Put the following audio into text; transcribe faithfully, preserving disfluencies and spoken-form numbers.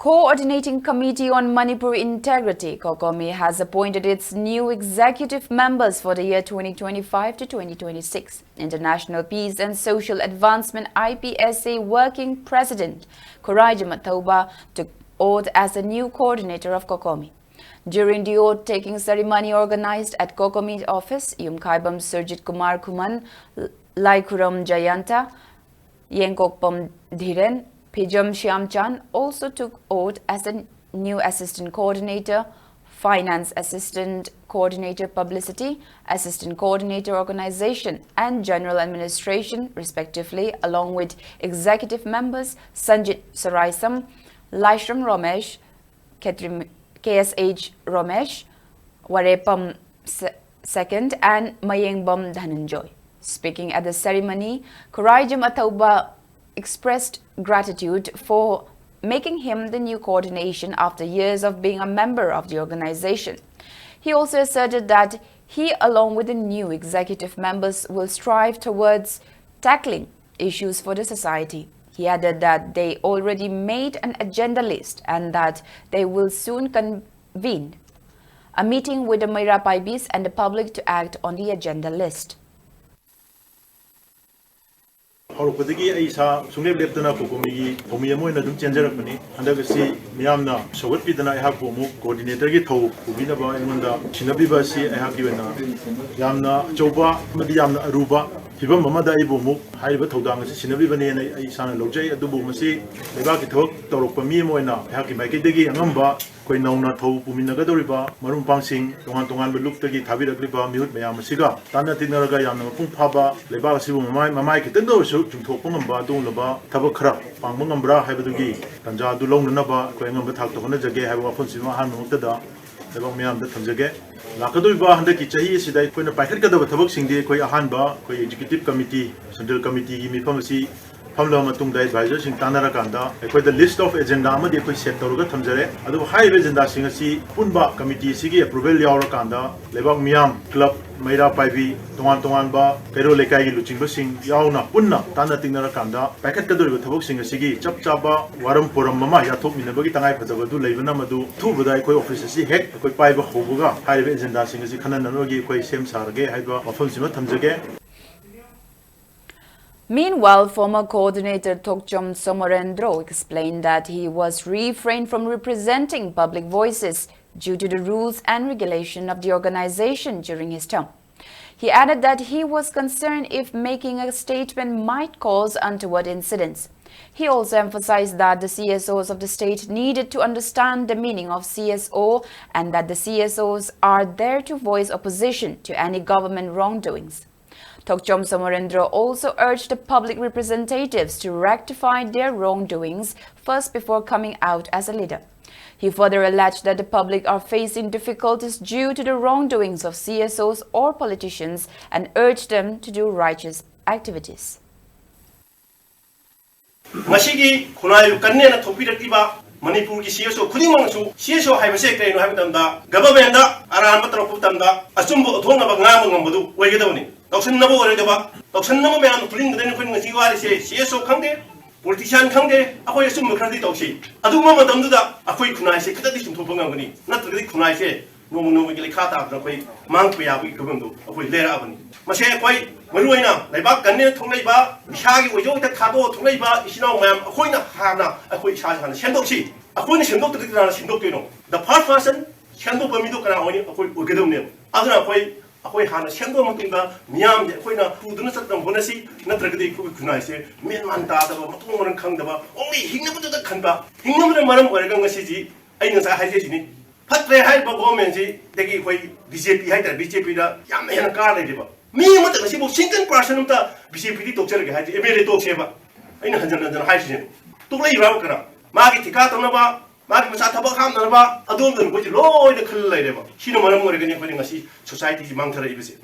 Coordinating Committee on Manipur Integrity, COCOMI, has appointed its new executive members for the year twenty twenty-five to twenty twenty-six. International Peace and Social Advancement, I P S A, Working President Khuraijam Athouba took oath as the new coordinator of COCOMI. During the oath-taking ceremony organized at COCOMI office, Yumkhaibam Surjit Kumar Khuman, Laikhuram Jayanta, Yengkokpam Dhiren, Phijam Shyamchan also took oath as a new assistant coordinator, finance assistant coordinator publicity, assistant coordinator organization and general administration, respectively, along with executive members Sanjit Saraisam, Laishram Romesh, Khetrim-, K S H Romesh, Warepam Se-, second, and Mayengbam Dhananjoy. Speaking at the ceremony, Khuraijam Athouba expressed gratitude for making him the new coordination after years of being a member of the organization. He also asserted that he, along with the new executive members, will strive towards tackling issues for the society. He added that they already made an agenda list and that they will soon convene a meeting with the Meira Paibis and the public to act on the agenda list. ꯍꯧꯔꯛꯄꯗꯒꯤ ꯑꯩ ꯏꯁꯥ ꯁꯨꯡꯂꯦꯞ ꯂꯦꯞꯇꯅ ꯀꯣꯀꯣꯃꯤꯒꯤ ꯊꯧꯃꯤ ꯑꯃ ꯑꯣꯏꯅ ꯑꯗꯨꯝ ꯆꯦꯟꯖꯔꯛꯄꯅꯤ꯫ ꯍꯟꯗꯛ ꯑꯁꯤ ꯃꯤꯌꯥꯝꯅ ꯁꯧꯒꯠꯄꯤꯗꯅ ꯑꯩꯍꯥꯛꯄꯨ ꯑꯃꯨꯛ ꯀꯣꯑꯣꯔꯗꯤꯅꯦꯇꯔꯒꯤ ꯊꯧ ꯄꯨꯕꯤꯅꯕ ꯑꯩꯉꯣꯟꯗ ꯁꯤꯟꯅꯕꯤꯕ ꯑꯁꯤ ꯑꯩꯍꯥꯛꯀꯤ ꯑꯣꯏꯅ ꯌꯥꯝꯅ ꯑꯆꯧꯕ ꯑꯃꯗꯤ ꯌꯥꯝꯅ ꯑꯔꯨꯕ ꯐꯤꯕꯝ ꯑꯃꯗ ꯑꯩꯕꯨ ꯑꯃꯨꯛ ꯍꯥꯏꯔꯤꯕ ꯊꯧꯗꯥꯡ ꯑꯁꯤ ꯁꯤꯟꯅꯕꯤꯕꯅꯦꯅ ꯑꯩ ꯏꯁꯥꯅ ꯂꯧꯖꯩ꯫ ꯑꯗꯨꯕꯨ ꯃꯁꯤ ꯂꯩꯕꯥꯛꯀꯤ ꯊꯕꯛ ꯇꯧꯔꯛꯄ ꯃꯤ ꯑꯃ ꯑꯣꯏꯅ ꯑꯩꯍꯥꯛꯀꯤ ꯃꯥꯏꯀꯩꯗꯒꯤ ꯑꯉꯝꯕ ꯑꯩꯈꯣꯏ ꯅꯧꯅ ꯊꯧ ꯄꯨꯃꯤꯟꯅꯒꯗꯧꯔꯤꯕ ꯃꯔꯨꯞ ꯃꯄꯥꯡꯁꯤꯡ ꯇꯣꯉꯥꯟ ꯇꯣꯉꯥꯟꯕ ꯂꯨꯞꯇꯒꯤ ꯊꯥꯕꯤꯔꯛꯂꯤꯕ ꯃꯤꯍꯨꯠ ꯃꯌꯥꯝ ꯑꯁꯤꯒ ꯇꯥꯟꯅ ꯇꯤꯟꯅꯔꯒ ꯌꯥꯝꯅ ꯃꯄꯨꯡ ꯐꯥꯕ ꯂꯩꯕꯥꯛ ꯑꯁꯤꯕꯨ ꯃꯃꯥꯏ ꯃꯃꯥꯏ ꯈꯤꯇꯪꯗ ꯑꯣꯏꯔꯁꯨ ꯆꯨꯝꯊꯣꯛꯄ ꯉꯝꯕ ꯑꯗꯨꯒꯨꯝꯂꯕ ꯊꯕꯛ ꯈꯔ ꯄꯥꯡꯕ ꯉꯝꯕ꯭ꯔꯥ ꯍꯥꯏꯕꯗꯨꯒꯤ ꯇꯥꯟꯖꯥ ꯑꯗꯨ ꯂꯧꯅꯅꯕ ꯑꯩꯈꯣꯏ ꯑꯉꯝꯕ ꯊꯥꯛꯇ ꯍꯣꯠꯅꯖꯒꯦ ꯍꯥꯏꯕ ꯋꯥꯐꯝꯁꯤꯃ ꯑꯍꯥꯟꯕ ꯃꯛꯇꯗ ꯂꯩꯕꯥꯛ ꯃꯤꯌꯥꯝꯗ ꯊꯝꯖꯒꯦ꯫ ꯂꯥꯛꯀꯗꯧꯔꯤꯕ ꯍꯟꯗꯛꯀꯤ ꯆꯍꯤ ꯑꯁꯤꯗ ꯑꯩꯈꯣꯏꯅ ꯄꯥꯏꯈꯠꯀꯗꯕ ꯊꯕꯛꯁꯤꯡꯗꯤ ꯑꯩꯈꯣꯏ ꯑꯍꯥꯟꯕ ꯑꯩꯈꯣꯏ ꯑꯦꯛꯖꯤꯀ꯭ꯌꯨꯇꯤꯚ ꯀꯃꯤꯇꯤ, ꯁꯦꯟꯇ꯭ꯔꯦꯜ ꯀꯃꯤꯇꯤꯒꯤ ꯃꯤꯐꯝ ꯑꯁꯤ ꯐꯝꯂꯕ ꯃꯇꯨꯡꯗ ꯑꯦꯗꯚꯥꯏꯖꯔꯁꯤꯡ ꯇꯥꯟꯅꯔꯀꯥꯟꯗ ꯑꯩꯈꯣꯏꯗ ꯂꯤꯁ ꯑꯣꯐ ꯑꯦꯖꯦꯟꯗꯥ ꯑꯃꯗꯤ ꯑꯩꯈꯣꯏ ꯁꯦꯠ ꯇꯧꯔꯒ ꯊꯝꯖꯔꯦ꯫ ꯑꯗꯨꯕꯨ ꯍꯥꯏꯔꯤꯕ ꯑꯦꯖꯦꯟꯗꯥꯁꯤꯡ ꯑꯁꯤ ꯑꯄꯨꯟꯕ ꯀꯃꯤꯇꯤ ꯑꯁꯤꯒꯤ ꯑꯦꯄ꯭ꯔꯨꯚꯦꯜ ꯌꯥꯎꯔꯀꯥꯟꯗ ꯂꯩꯕꯥꯛ ꯃꯤꯌꯥꯝ, ꯀ꯭ꯂꯕ, ꯃꯩꯔꯥ ꯄꯥꯏꯕꯤ, ꯇꯣꯉꯥꯟ ꯇꯣꯉꯥꯟꯕ ꯀꯩꯔꯣꯜ ꯂꯩꯀꯥꯏꯒꯤ ꯂꯨꯆꯤꯡꯕꯁꯤꯡ ꯌꯥꯎꯅ ꯄꯨꯟꯅ ꯇꯥꯟꯅ ꯇꯤꯡꯅꯔꯀꯥꯟꯗ ꯄꯥꯏꯈꯠꯀꯗꯧꯔꯤꯕ ꯊꯕꯛꯁꯤꯡ ꯑꯁꯤꯒꯤ ꯆꯞ ꯆꯥꯕ ꯋꯥꯔꯝ ꯄꯣꯔꯝ ꯑꯃ ꯌꯥꯊꯣꯛꯃꯤꯟꯅꯕꯒꯤ ꯇꯉꯥꯏꯐꯗꯕ ꯑꯗꯨ ꯂꯩꯕꯅ ꯃꯗꯨ ꯑꯊꯨꯕꯗ ꯑꯩꯈꯣꯏ ꯑꯣꯐꯤꯁ ꯑꯁꯤ ꯍꯦꯛ ꯑꯩꯈꯣꯏ ꯄꯥꯏꯕ ꯍꯧꯕꯒ ꯍꯥꯏꯔꯤꯕ ꯑꯦꯖꯦꯟꯗꯥꯁꯤꯡ ꯑꯁꯤ ꯈꯟꯅꯅꯕꯒꯤ ꯑꯩꯈꯣꯏ ꯁꯦꯝ ꯁꯥꯔꯒꯦ ꯍꯥꯏꯕ ꯋꯥꯐꯝꯁꯤꯃ ꯊꯝꯖꯒꯦ꯫ Meanwhile, former coordinator Thokchom Somorendro explained that he was refrained from representing public voices due to the rules and regulation of the organization during his term. He added that he was concerned if making a statement might cause untoward incidents. He also emphasized that the C S Os of the state needed to understand the meaning of C S O and that the C S Os are there to voice opposition to any government wrongdoings. Thokchom Somorendro also urged the public representatives to rectify their wrongdoings first before coming out as a leader. He further alleged that the public are facing difficulties due to the wrongdoings of C S Os or politicians and urged them to do righteous activities. ꯉꯁꯤꯒꯤ ꯈꯨꯟꯅꯥꯏ ꯀꯟꯅꯦꯅ ꯊꯣꯛꯄꯤꯔꯛꯂꯤꯕ ꯃꯅꯤꯄꯨꯔꯒꯤ C S ꯑꯣ ꯈꯨꯗꯤꯡꯃꯛꯅꯁꯨ C S ꯑꯣ ꯍꯥꯏꯕꯁꯦ ꯀꯔꯤꯅꯣ ꯍꯥꯏꯕ ꯃꯇꯝꯗ ꯒꯚꯔꯟꯃꯦꯟꯗ ꯑꯔꯥꯟꯕ ꯇꯧꯔꯛꯄ ꯃꯇꯝꯗ ꯑꯆꯨꯝꯕ ꯎꯠꯊꯣꯛꯅꯕ ꯉꯥꯡꯕ ꯉꯝꯕꯗꯨ ꯑꯣꯏꯒꯗꯕꯅꯤ꯫ ꯇꯧꯁꯟꯅꯕ ꯑꯣꯏꯔꯣꯏꯗꯕ, ꯇꯧꯁꯟꯅꯕ ꯃꯌꯥꯝꯅ ꯄꯨꯅꯤꯡꯗꯗꯅ ꯑꯩꯈꯣꯏꯅ ꯉꯁꯤ ꯋꯥꯔꯤꯁꯦ ꯁꯤ ꯑꯦꯁ ꯑꯣ ꯈꯪꯗꯦ, ꯄꯣꯂꯤꯇꯤꯁꯤꯌꯥꯟ ꯈꯪꯗꯦ, ꯑꯩꯈꯣꯏ ꯑꯆꯨꯝꯕ ꯈꯔꯗꯤ ꯇꯧꯁꯤ꯫ ꯑꯗꯨꯒꯨꯝꯕ ꯃꯇꯝꯗꯨꯗ ꯑꯩꯈꯣꯏ ꯈꯨꯟꯅꯥꯏꯁꯦ ꯈꯤꯇꯪꯗꯤ ꯆꯨꯝꯊꯣꯛꯄ ꯉꯝꯒꯅꯤ, ꯅꯠꯇ꯭ꯔꯒꯗꯤ ꯈꯨꯟꯅꯥꯏꯁꯦ ꯅꯣꯡꯃ ꯅꯣꯡꯃꯒꯤ ꯂꯩꯈꯥ ꯇꯥꯗꯅ ꯑꯩꯈꯣꯏ ꯃꯥꯡꯈꯤꯕ ꯌꯥꯕꯒꯤ ꯐꯤꯕꯝꯗꯨ ꯑꯩꯈꯣꯏ ꯂꯩꯔꯛꯑꯕꯅꯤ꯫ ꯃꯁꯦ ꯑꯩꯈꯣꯏ ꯃꯔꯨꯑꯣꯏꯅ ꯂꯩꯕꯥꯛ ꯀꯟꯅꯦꯅ ꯊꯣꯛꯂꯛꯏꯕ, ꯏꯁꯥꯒꯤ ꯑꯣꯏꯖꯧ ꯍꯦꯛꯇ ꯊꯥꯗꯣꯛꯑ ꯊꯣꯛꯂꯛꯏꯕ ꯏꯆꯤꯟ ꯏꯅꯥꯎ ꯃꯌꯥꯝ, ꯑꯩꯈꯣꯏꯅ ꯍꯥꯟꯅ ꯑꯩꯈꯣꯏ ꯏꯁꯥꯁꯦ ꯍꯥꯟꯅ ꯁꯦꯝꯗꯣꯛꯁꯤ꯫ ꯑꯩꯈꯣꯏꯅ ꯁꯦꯝꯗꯣꯛꯇ꯭ꯔꯗꯤ ꯀꯅꯥꯅ ꯁꯦꯝꯗꯣꯛꯇꯣꯏꯅꯣ? The first person ꯁꯦꯝꯗꯣꯛꯄ ꯃꯤꯗꯣ ꯀꯅꯥ ꯑꯣꯏꯅꯤ? ꯑꯩꯈꯣꯏ ꯑꯣꯏꯒꯗꯕꯅꯦꯕ꯫ ꯑꯗꯨꯅ ꯑꯩꯈꯣꯏ ꯑꯩꯈꯣꯏ ꯍꯥꯟꯅ ꯁꯦꯝꯗꯣꯛꯑ ꯃꯇꯨꯡꯗ ꯃꯤꯌꯥꯝꯁꯦ ꯑꯩꯈꯣꯏꯅ ꯄꯨꯗꯨꯅ ꯆꯠꯅꯕ ꯍꯣꯠꯅꯁꯤ, ꯅꯠꯇ꯭ꯔꯒꯗꯤ ꯑꯩꯈꯣꯏꯒꯤ ꯈꯨꯟꯅꯥꯏꯁꯦ ꯃꯦꯟ ꯃꯥꯟ ꯇꯥꯗꯕ, ꯃꯊꯣꯡ ꯃꯔꯝ ꯈꯪꯗꯕ, only ꯍꯤꯡꯅꯕꯗꯨꯗ ꯈꯟꯕ, ꯍꯤꯡꯅꯕꯅ ꯃꯔꯝ ꯑꯣꯏꯔꯒ ꯉꯁꯤꯗꯤ ꯑꯩ ꯉꯁꯥꯏ ꯍꯥꯏꯖꯩꯁꯤꯅꯤ, ꯐꯠꯇ꯭ꯔꯦ ꯍꯥꯏꯔꯤꯕ ꯒꯣꯔꯃꯦꯟꯁꯤꯗꯒꯤ ꯑꯩꯈꯣꯏ ꯕꯤ ꯖꯦ ꯄꯤ ꯍꯥꯏꯇꯥꯔꯦ, ꯕꯤ ꯖꯦ ꯄꯤꯗ ꯌꯥꯝꯅ ꯍꯦꯟꯅ ꯀꯥ ꯂꯩꯔꯤꯕ꯫ ꯃꯤ ꯑꯃꯠꯇ ꯉꯁꯤꯐꯥꯎ single person ꯑꯃꯠꯇ ꯕꯤ ꯖꯦ ꯄꯤꯗꯤ ꯇꯣꯛꯆꯔꯒꯦ ꯍꯥꯏꯗꯤ ꯑꯦꯝ ꯑꯦꯜ ꯑꯦ ꯇꯣꯛꯁꯦꯕ꯫ ꯑꯩꯅ ꯍꯟꯖꯟ ꯍꯟꯖꯟ ꯍꯥꯏꯔꯤꯁꯤꯅꯦ, ꯇꯣꯛꯂꯛꯏꯕ꯭ꯔꯥ ꯀꯅꯥ? ꯃꯥꯒꯤ ꯊꯤꯀꯥ ꯇꯧꯅꯕ, ꯃꯥꯒꯤ ꯃꯆꯥ ꯊꯕꯛ ꯍꯥꯞꯅꯅꯕ ꯑꯗꯣꯝꯗ ꯃꯈꯣꯏꯁꯦ ꯂꯣꯏꯅ ꯈꯜꯂ ꯂꯩꯔꯦꯕ꯫ ꯁꯤꯅ ꯃꯔꯝ ꯑꯣꯏꯔꯒꯅꯤ ꯑꯩꯈꯣꯏꯅ ꯉꯁꯤ ꯁꯣꯁꯥꯏꯇꯤꯁꯤ ꯃꯥꯡꯊꯔꯛꯏꯕꯁꯦ꯫